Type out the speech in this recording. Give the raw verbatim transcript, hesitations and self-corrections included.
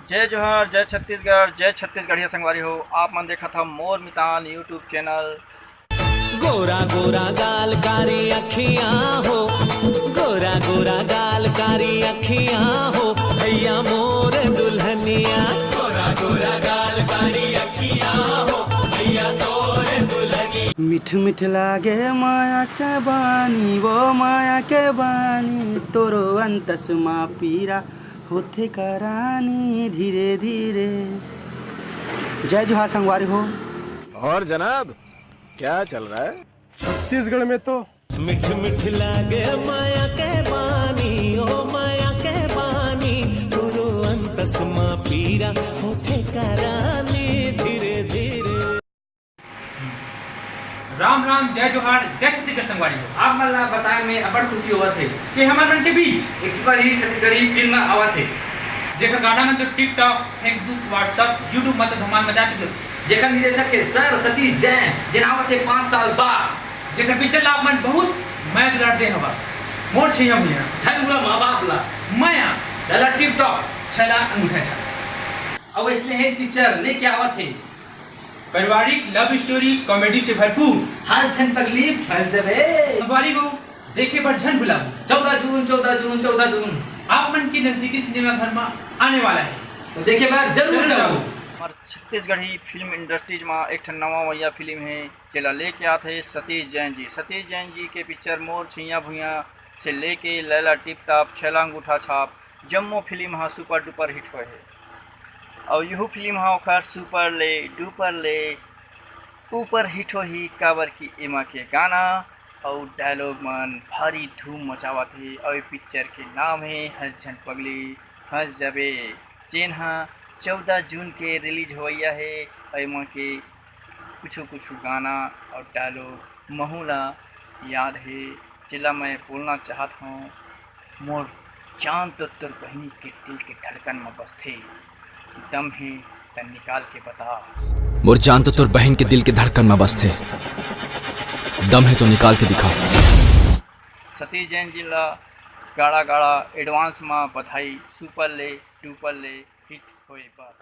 जय जोहार, जय छत्तीसगढ़, जय छत्तीसगढ़िया संगवारी हो। आप मन देखत हव मोर मितान YouTube चैनल। गोरा गोरा गाल कारी अखियां हो, गोरा गोरा गाल कारी अखियां हो, भैया मोर दुल्हनिया। गोरा गोरा गाल कारी अखियां हो, भैया तोर दुल्हनिया। मिठ मिठ लागे माया के बानी, वो माया के बानी, तोरो अंतस मा पीरा होथे करानी धीरे धीरे। जय जोहार संगवारी हो। और जनाब, क्या चल रहा है? छत्तीसगढ़ में तो मिठ मिठ लागे माया के बानी, ओ माया के बानी, तोरो अंतस मा पीरा होथे करानी धीरे धीरे। राम राम, जय जोहार, जय छत्तीसगढ़ संगवारी हो। आप मन ला बताए में अब्बड़ खुशी होवत हे कि हमर मन के बीच एक सुपरहिट छत्तीसगढ़ी फिल्म आवत हे, जेकर गाना मन तो TikTok, Facebook, WhatsApp, YouTube म तो धमाल मचा चुके हे। जेकर निर्देशक हे सर सतीश जैन, जेन आवत हे पाँच साल बाद। जेकर पिक्चर ला आप मन बहुत मया दुलार दे हवा, मोर छइहां भुइयां, धन गुला माँ बाप ला, मया, लैला टिप टॉप, छैला अंगूठा छाप। अउ इसने हे पिक्चर लेके आवत हे पारिवारिक लव स्टोरी कॉमेडी से भरपूर। हर झन पगली फंस जबे। संगवारी हो, देखे बर झन भुलाहू। चौदह जून, चौदह जून, चौदह जून। आप मन के नजदीकी सिनेमा घर म आने वाला हे। तो देखे बर जरूर जरूर जाहू। जाहू। हमर छत्तीसगढ़ी फिल्म इंडस्ट्रीज म एक ठन नवा वैया फिल्म हे, जेला लेके आत हे सतीश जैन जी। सतीश जैन जी के पिक्चर मोर छइहां भुइयां से लेके लैला टिप टॉप, छैला अंगूठा छाप, जम्मो फिल्म ह सुपर डुपर हिट होए हे। अउ यहू फिल्म ह ओखर सुपर ले डुपर ले ऊपर हिट होही, काबर कि एमा के गाना अउ डायलॉग मन भारी धूम मचावत हे। अउ ए पिक्चर के नाम हे हंस झन पगली हंस जाबे, जेन ह चौदह जून के रिलीज होवइया हे। अउ एमा के कुछु कुछु गाना अउ डायलॉग महू ला याद हे, जेला मैं बोलना चाहत हौं। मोर जान तो तोर बहिनी के दिल के धड़कन म बसथे, दम हे त निकाल के बता। मोर जान तो तोर बहिन के दिल के धड़कन म बसथे, दम हे तो निकाल के दिखा। सतीश जैन जी ला गाड़ा गाड़ा एडवांस म बधाई, सुपर ले डुपर ले हिट होए बर।